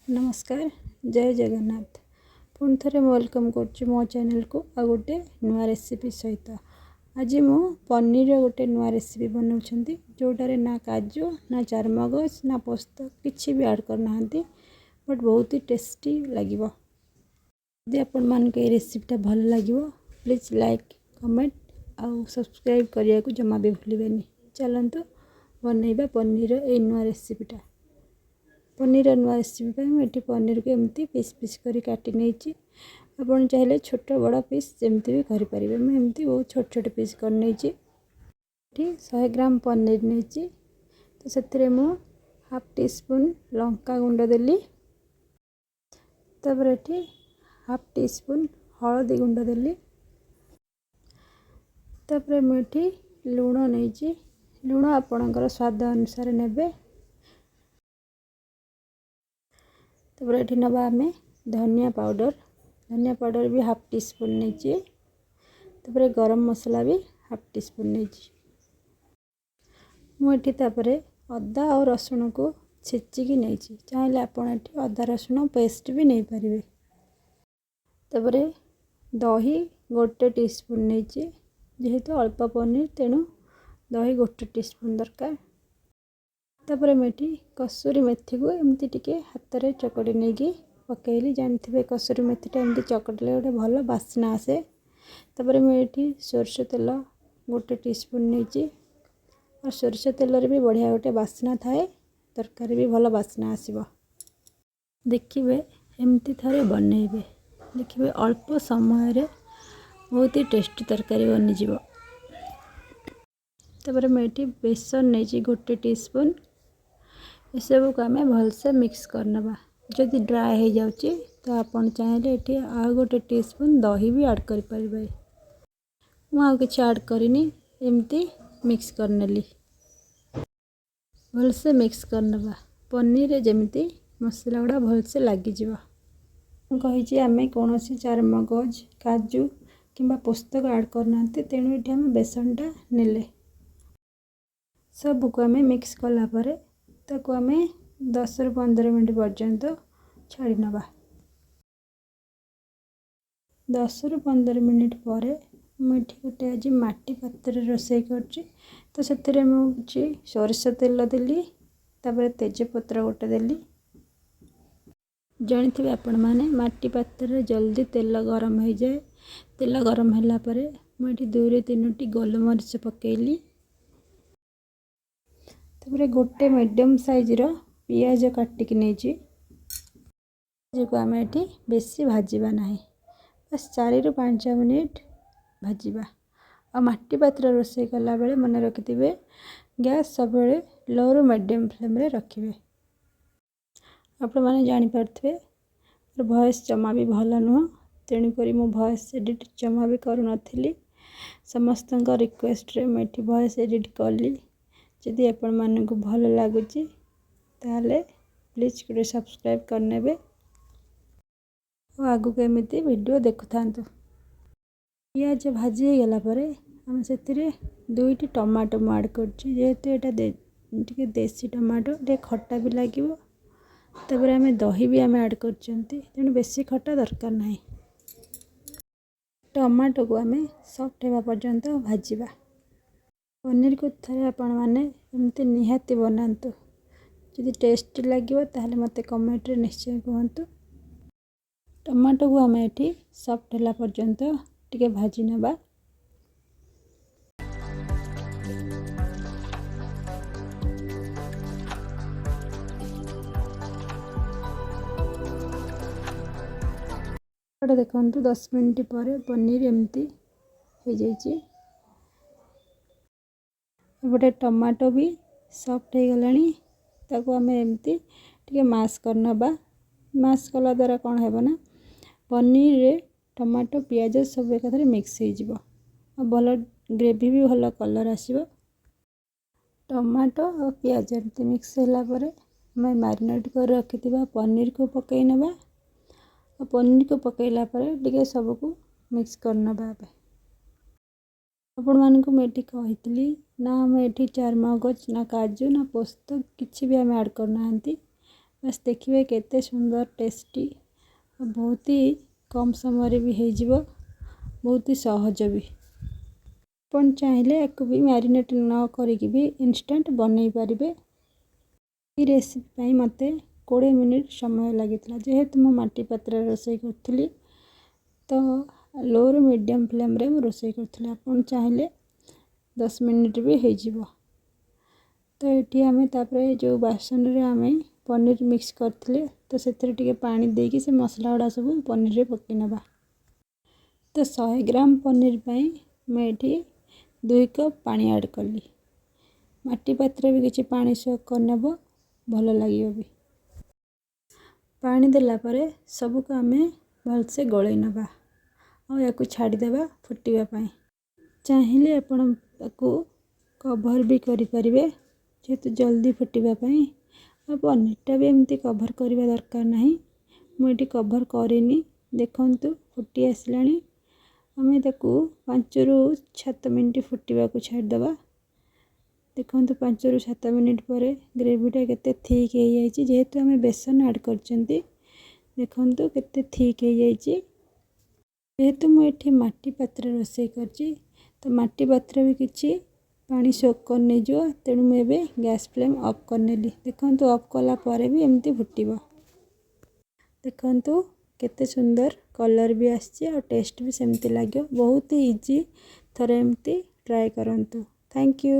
ନମସ୍କାର, ଜୟ ଜଗନ୍ନାଥ। ପୁଣି ଥରେ ମୁଁ welcome କରୁଛି ମୋ ଚ୍ୟାନେଲକୁ ଆଉ ଗୋଟେ ନୂଆ ରେସିପି ସହିତ। ଆଜି ମୁଁ ପନିରର ଗୋଟେ ନୂଆ ରେସିପି ବନାଉଛନ୍ତି, ଯେଉଁଟାରେ ନା କାଜୁ, ନା ଚାରମଗଜ, ନା ପୋସ୍ତ କିଛି ବି ଆଡ଼୍ କରିନାହାନ୍ତି, ବଟ୍ ବହୁତ ହି ଟେଷ୍ଟି ଲାଗିବ। ଯଦି ଆପଣମାନଙ୍କୁ ଏଇ ରେସିପିଟା ଭଲ ଲାଗିବ, ପ୍ଲିଜ୍ ଲାଇକ୍, କମେଣ୍ଟ ଆଉ ସବସ୍କ୍ରାଇବ୍ କରିବାକୁ ଜମା ବି ଭୁଲିବେନି। ଚାଲନ୍ତୁ ବନେଇବା ପନିରର ଏଇ ନୂଆ ରେସିପିଟା। ପନିରର ନୂଆ ରେସିପି ପାଇଁ ମୁଁ ଏଠି ପନିରକୁ ଏମିତି ପିସ୍ ପିସ୍ କରି କାଟି ନେଇଛି। ଆପଣ ଚାହିଁଲେ ଛୋଟ ବଡ଼ ପିସ୍ ଯେମିତି ବି କରିପାରିବେ। ମୁଁ ଏମିତି ବହୁତ ଛୋଟ ଛୋଟ ପିସ୍ କରିନେଇଛି। ଏଠି 100 ଗ୍ରାମ ପନିର ନେଇଛି, ତ ସେଥିରେ ମୁଁ ହାଫ୍ ଟି ସ୍ପୁନ୍ ଲଙ୍କା ଗୁଣ୍ଡ ଦେଲି। ତାପରେ ଏଠି ହାଫ୍ ଟି ସ୍ପୁନ୍ ହଳଦୀ ଗୁଣ୍ଡ ଦେଲି। ତାପରେ ମୁଁ ଏଠି ଲୁଣ ନେଇଛି। ଲୁଣ ଆପଣଙ୍କର ସ୍ୱାଦ ଅନୁସାରେ ନେବେ। ତାପରେ ଏଠି ନେବା ଆମେ ଧନିଆ ପାଉଡ଼ର। ଧନିଆ ପାଉଡ଼ର ବି ହାଫ୍ ଟି ସ୍ପୁନ୍ ନେଇଛି। ତାପରେ ଗରମ ମସଲା ବି ହାଫ୍ ଟି ସ୍ପୁନ୍ ନେଇଛି ମୁଁ ଏଠି। ତାପରେ ଅଦା ଆଉ ରସୁଣକୁ ଛେଚିକି ନେଇଛି। ଚାହିଁଲେ ଆପଣ ଏଠି ଅଦା ରସୁଣ ପେଷ୍ଟ ବି ନେଇପାରିବେ। ତାପରେ ଦହି 1 ଟି ସ୍ପୁନ୍ ନେଇଛି। ଯେହେତୁ ଅଳ୍ପ ପନିର, ତେଣୁ ଦହି 1 ଟି ସ୍ପୁନ୍ ଦରକାର। ତାପରେ ମୁଁ ଏଠି କସୁରୀ ମେଥିକୁ ଏମିତି ଟିକେ ହାତରେ ଚକଟି ନେଇକି ପକାଇଲି। ଜାଣିଥିବେ, କସୁରୀ ମେଥିଟା ଏମିତି ଚକଟିଲେ ଗୋଟେ ଭଲ ବାସ୍ନା ଆସେ। ତାପରେ ମୁଁ ଏଠି ସୋରିଷ ତେଲ 1 ଟି ସ୍ପୁନ୍ ନେଇଛି। ଆଉ ସୋରିଷ ତେଲରେ ବି ବଢ଼ିଆ ଗୋଟେ ବାସ୍ନା ଥାଏ, ତରକାରୀ ବି ଭଲ ବାସ୍ନା ଆସିବ। ଦେଖିବେ, ଏମିତି ଥରେ ବନେଇବେ, ଦେଖିବେ ଅଳ୍ପ ସମୟରେ ବହୁତ ହି ଟେଷ୍ଟି ତରକାରୀ ବନିଯିବ। ତାପରେ ମୁଁ ଏଠି ବେସନ ନେଇଛି 1 ଟି ସ୍ପୁନ୍। ଏସବୁକୁ ଆମେ ଭଲସେ ମିକ୍ସ କରିନେବା। ଯଦି ଡ୍ରାଏ ହେଇଯାଉଛି, ତ ଆପଣ ଚାହିଁଲେ ଏଠି ଆଉ 1 ଟି ସ୍ପୁନ୍ ଦହି ବି ଆଡ଼୍ କରିପାରିବେ। ମୁଁ ଆଉ କିଛି ଆଡ଼୍ କରିନି, ଏମିତି ମିକ୍ସ କରିନେଲି। ଭଲସେ ମିକ୍ସ କରିନେବା, ପନିରରେ ଯେମିତି ମସଲା ଗୁଡ଼ା ଭଲସେ ଲାଗିଯିବ। ମୁଁ କହିଛି, ଆମେ କୌଣସି ଚାରମଗଜ, କାଜୁ କିମ୍ବା ପୋସ୍ତକ ଆଡ଼୍ କରୁନାହାନ୍ତି, ତେଣୁ ଏଠି ଆମେ ବେସନଟା ନେଲେ। ସବୁକୁ ଆମେ ମିକ୍ସ କଲା ପରେ ତାକୁ ଆମେ 10ରୁ 15 ମିନିଟ୍ ପର୍ଯ୍ୟନ୍ତ ଛାଡ଼ି ନେବା। 10ରୁ 15 ମିନିଟ୍ ପରେ ମୁଁ ଏଠି ଗୋଟେ ଆଜି ମାଟି ପାତ୍ରରେ ରୋଷେଇ କରୁଛି, ତ ସେଥିରେ ମୁଁ କିଛି ସୋରିଷ ତେଲ ଦେଲି। ତାପରେ ତେଜପତ୍ର ଗୋଟେ ଦେଲି। ଜାଣିଥିବେ ଆପଣମାନେ, ମାଟି ପାତ୍ରରେ ଜଲ୍ଦି ତେଲ ଗରମ ହେଇଯାଏ। ତେଲ ଗରମ ହେଲା ପରେ ମୁଁ ଏଠି 2ରୁ 3ଟି ଗୋଲମରିଚ ପକାଇଲି। ତାପରେ ଗୋଟେ ମିଡ଼ିୟମ୍ ସାଇଜ୍ର ପିଆଜ କାଟିକି ନେଇଛି। ପିଆଜକୁ ଆମେ ଏଠି ବେଶୀ ଭାଜିବା ନାହିଁ, ବାସ୍ 4ରୁ 5 ମିନିଟ୍ ଭାଜିବା। ଆଉ ମାଟି ପାତ୍ର ରୋଷେଇ କଲାବେଳେ ମନେ ରଖିଥିବେ, ଗ୍ୟାସ୍ ସବୁବେଳେ ଲୋରୁ ମିଡ଼ିୟମ୍ ଫ୍ଲେମ୍ରେ ରଖିବେ। ଆପଣମାନେ ଜାଣିପାରୁଥିବେ, ମୋର ଭଏସ୍ ଜମା ବି ଭଲ ନୁହଁ, ତେଣୁକରି ମୁଁ ଭଏସ୍ ଏଡ଼ିଟ୍ ଜମା ବି କରୁନଥିଲି। ସମସ୍ତଙ୍କ ରିକ୍ୱେଷ୍ଟରେ ମୁଁ ଏଠି ଭଏସ୍ ଏଡ଼ିଟ୍ କଲି। ଯଦି ଆପଣମାନଙ୍କୁ ଭଲ ଲାଗୁଛି, ତାହେଲେ ପ୍ଲିଜ୍ ଗୋଟେ ସବସ୍କ୍ରାଇବ୍ କରିନେବେ ଆଉ ଆଗକୁ ଏମିତି ଭିଡ଼ିଓ ଦେଖୁଥାନ୍ତୁ। ପିଆଜ ଭାଜି ହେଇଗଲା ପରେ ଆମେ ସେଥିରେ 2ଟି ଟମାଟୋ ମୁଁ ଆଡ଼୍ କରୁଛି। ଯେହେତୁ ଏଇଟା ଟିକେ ଦେଶୀ ଟମାଟୋ, ଟିକେ ଖଟା ବି ଲାଗିବ। ତାପରେ ଆମେ ଦହି ବି ଆମେ ଆଡ଼୍ କରିଛନ୍ତି, ତେଣୁ ବେଶୀ ଖଟା ଦରକାର ନାହିଁ। ଟମାଟୋକୁ ଆମେ ସଫ୍ଟ ହେବା ପର୍ଯ୍ୟନ୍ତ ଭାଜିବା। ପନିରକୁ ଥରେ ଆପଣମାନେ ଏମିତି ନିହାତି ବନାନ୍ତୁ। ଯଦି ଟେଷ୍ଟି ଲାଗିବ, ତାହେଲେ ମୋତେ କମେଣ୍ଟରେ ନିଶ୍ଚୟ କୁହନ୍ତୁ। ଟମାଟୋକୁ ଆମେ ଏଠି ସଫ୍ଟ ହେଲା ପର୍ଯ୍ୟନ୍ତ ଟିକେ ଭାଜି ନେବା। ଏପଟେ ଦେଖନ୍ତୁ, 10 ମିନିଟ୍ ପରେ ପନିର ଏମିତି ହେଇଯାଇଛି। ଏପଟେ ଟମାଟୋ ବି ସଫ୍ଟ ହେଇଗଲାଣି। ତାକୁ ଆମେ ଏମିତି ଟିକେ ମାସ୍ କରିନେବା। ମାସ୍ କଲା ଦ୍ୱାରା କ'ଣ ହେବ ନା, ପନିରରେ ଟମାଟୋ, ପିଆଜ ସବୁ ଏକାଥରେ ମିକ୍ସ ହେଇଯିବ ଆଉ ଭଲ ଗ୍ରେଭି ବି ଭଲ କଲର୍ ଆସିବ। ଟମାଟୋ ଆଉ ପିଆଜ ଏମିତି ମିକ୍ସ ହେଲା ପରେ ଆମେ ମ୍ୟାରିନେଟ୍ କରି ରଖିଥିବା ପନିରକୁ ପକାଇ ନେବା। ଆଉ ପନିରକୁ ପକାଇଲା ପରେ ଟିକେ ସବୁକୁ ମିକ୍ସ କରିନେବା। ଏବେ ଆପଣମାନଙ୍କୁ ମୁଁ ଏଠି କହିଥିଲି ନା, ଆମେ ଏଠି ଚାରମଗଜ, ନା କାଜୁ, ନା ପୋସ୍ତ କିଛି ବି ଆମେ ଆଡ଼୍ କରୁନାହାନ୍ତି। ବାସ୍, ଦେଖିବେ କେତେ ସୁନ୍ଦର, ଟେଷ୍ଟି ଆଉ ବହୁତ ହି କମ୍ ସମୟରେ ବି ହେଇଯିବ, ବହୁତ ହି ସହଜ ବି। ଆପଣ ଚାହିଁଲେ ୟାକୁ ବି ମ୍ୟାରିନେଟ୍ ନ କରିକି ବି ଇନଷ୍ଟାଣ୍ଟ ବନେଇ ପାରିବେ। ଏହି ରେସିପି ପାଇଁ ମୋତେ 20 ମିନିଟ୍ ସମୟ ଲାଗିଥିଲା। ଯେହେତୁ ମୁଁ ମାଟି ପାତ୍ରରେ ରୋଷେଇ କରୁଥିଲି, ତ ଲୋରୁ ମିଡ଼ିୟମ୍ ଫ୍ଲେମ୍ରେ ମୁଁ ରୋଷେଇ କରୁଥିଲି। ଆପଣ ଚାହିଁଲେ 10 ମିନିଟ୍ ବି ହେଇଯିବ। ତ ଏଠି ଆମେ ତାପରେ ଯେଉଁ ବାସନରେ ଆମେ ପନିର ମିକ୍ସ କରିଥିଲେ, ତ ସେଥିରେ ଟିକେ ପାଣି ଦେଇକି ସେ ମସଲା ଗୁଡ଼ା ସବୁ ପନିରରେ ପକାଇ ନେବା। ତ 100 ଗ୍ରାମ ପନିର ପାଇଁ ମୁଁ ଏଠି 2 କପ୍ ପାଣି ଆଡ଼୍ କଲି। ମାଟି ପାତ୍ର ବି କିଛି ପାଣି ସୋକ୍ କରିନେବ, ଭଲ ଲାଗିବ ବି। ପାଣି ଦେଲା ପରେ ସବୁକୁ ଆମେ ଭଲସେ ଗୋଳେଇ ନେବା ଆଉ ୟାକୁ ଛାଡ଼ିଦେବା ଫୁଟିବା ପାଇଁ। ଚାହିଁଲେ ଆପଣ ତାକୁ କଭର୍ ବି କରିପାରିବେ, ଯେହେତୁ ଜଲ୍ଦି ଫୁଟିବା ପାଇଁ। ଆଉ ପନିରଟା ବି ଏମିତି କଭର୍ କରିବା ଦରକାର ନାହିଁ। ମୁଁ ଏଠି କଭର୍ କରିନି। ଦେଖନ୍ତୁ, ଫୁଟି ଆସିଲାଣି। ଆମେ ତାକୁ 5ରୁ 7 ମିନିଟ୍ ଫୁଟିବାକୁ ଛାଡ଼ିଦେବା। ଦେଖନ୍ତୁ, 5ରୁ 7 ମିନିଟ୍ ପରେ ଗ୍ରେଭିଟା କେତେ ଥିକ୍ ହେଇଯାଇଛି। ଯେହେତୁ ଆମେ ବେସନ ଆଡ଼୍ କରିଛନ୍ତି, ଦେଖନ୍ତୁ କେତେ ଥିକ୍ ହେଇଯାଇଛି। ଯେହେତୁ ମୁଁ ଏଠି ମାଟି ପାତ୍ରରେ ରୋଷେଇ କରିଛି, ତ ମାଟି ପାତ୍ର ବି କିଛି ପାଣି ସୋକ୍ କରିନେଇଯିବ। ତେଣୁ ମୁଁ ଏବେ ଗ୍ୟାସ୍ ଫ୍ଲେମ୍ ଅଫ୍ କରିନେଲି। ଦେଖନ୍ତୁ, ଅଫ୍ କଲା ପରେ ବି ଏମିତି ଫୁଟିବ। ଦେଖନ୍ତୁ, କେତେ ସୁନ୍ଦର କଲର୍ ବି ଆସିଛି ଆଉ ଟେଷ୍ଟ ବି ସେମିତି ଲାଗିବ। ବହୁତ ଇଜି। ଥରେ ଏମିତି ଟ୍ରାଏ କରନ୍ତୁ। Thank you.